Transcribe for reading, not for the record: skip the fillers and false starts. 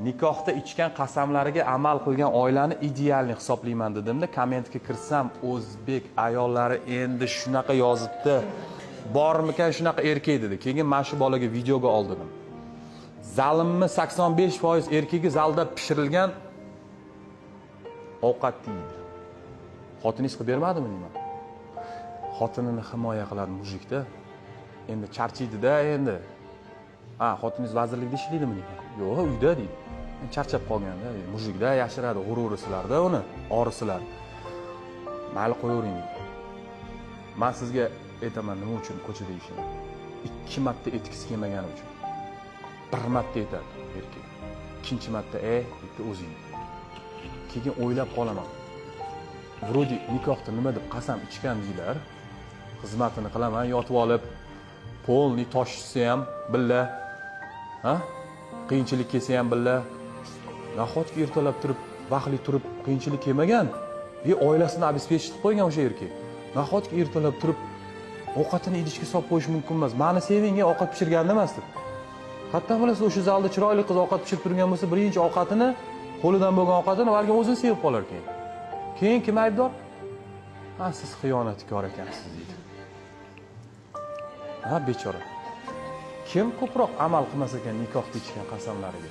Nikohda ichgan qasamlariga amal qilgan oilani idealni hisoblayman dedimda, kommentga kirsam, o'zbek ayollari endi shunaqa yozibdi: "Bormikan shunaqa erkak?" dedi. Keyin mana shu bolaga videoga oldirdim. Zalimni 85% erkagi zalda pishirilgan ovqat yeydi. "Xotiningiz qilib bermadimi?" deyman. Xotinini himoya qiladi мужик da. Endi charchaydida endi. "Ha, xotiningiz vazirlikda ishlaydimi?" deyman. "Yo'q, uyda", deydi. Charchab qolganda, мужик da yashiradi, g'ururi sizlarda uni, orisizlar. "Mayli, qo'yavering", deydi. Man sizga aytaman, nima uchun ko'chada yeyishini. Ikki marta etgisi kelmagani uchun. Bir marta etadi erkak. Ikkinchi marta bitta o'zi yeydi. Keyin o'ylab qolaman. Вроде nikohda nima deb qasam ichgan deylar. Xizmatini qilaman, yotib olib, полный toshsa ham billa, ha? Qiyinchilik kelsa ham billa. Nahotki ertalab turib, vaqtli turib qiyinchilik kelmagan? E, oilasini обеспечить qilib qo'ygan o'sha erkak. Nahotki ertalab turib ovqatini idishga solib qo'yish mumkin emas? "Mani seving, ovqat pishirganda emas", deb. Qayerdan bilasiz, o'sha zalda chiroyli qiz ovqat pishirib turgan bo'lsa, birinchi ovqatini, qo'lidan bo'lgan ovqatini balkim o'zini sevib qolar keyin. Keyin kim aybdor? "Ha, siz xiyonatkor ekansiz", deydi. Ha, bechora. Kim ko'proq amal qilmas ekan nikohda ichgan qasamlariga?